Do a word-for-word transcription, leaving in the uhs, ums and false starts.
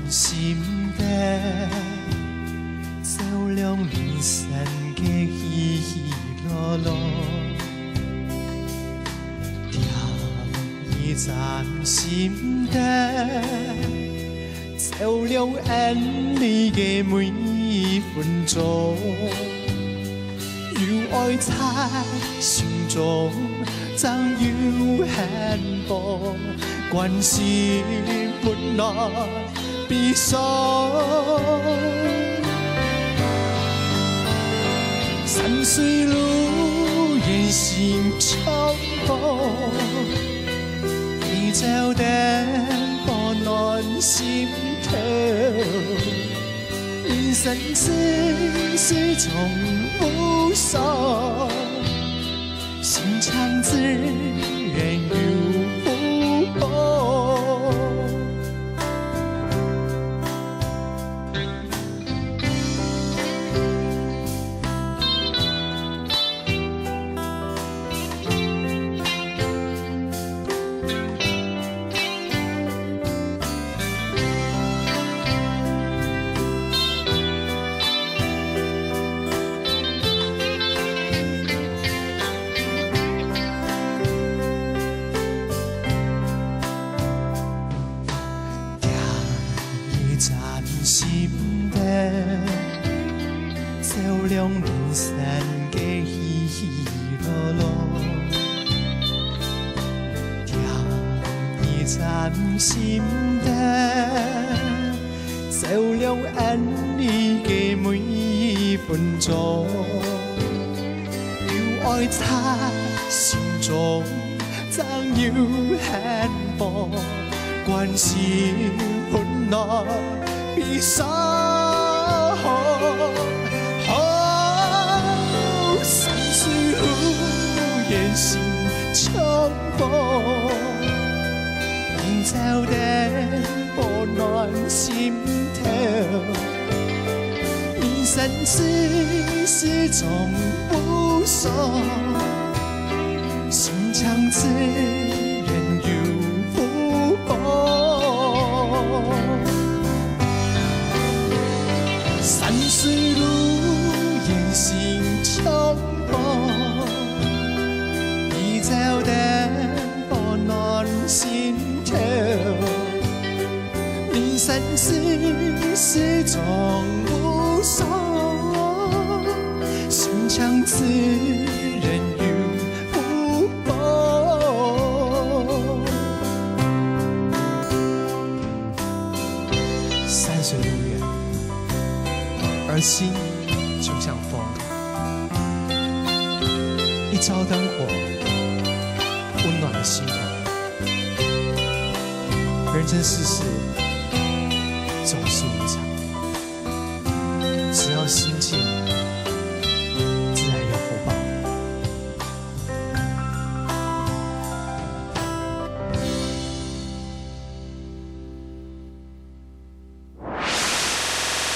心底，照亮人生个喜喜樂樂。點一盞心燈，照亮𫣆俚个每一分鐘。有愛在心中，正有幸福，關心溫暖。 悲傷。山水路遠行長路，你照燈火暖心頭。人生世事總無所，心常自然有福報。 點一盞心燈，照亮人生个喜喜樂樂。點一盞心燈，照亮𫣆俚个每一分鐘。有愛在心中， 正有幸福，關心溫暖悲傷。山水路遠行長路，你照燈火暖心頭。人生世事總無所， 心常自然有福報。山水路遠行長路，你照燈火暖心頭。 人生世事總無所，心常自然有福報。山水路遠，而心就像風，一朝燈火，溫暖了心頭。 人生世事總是無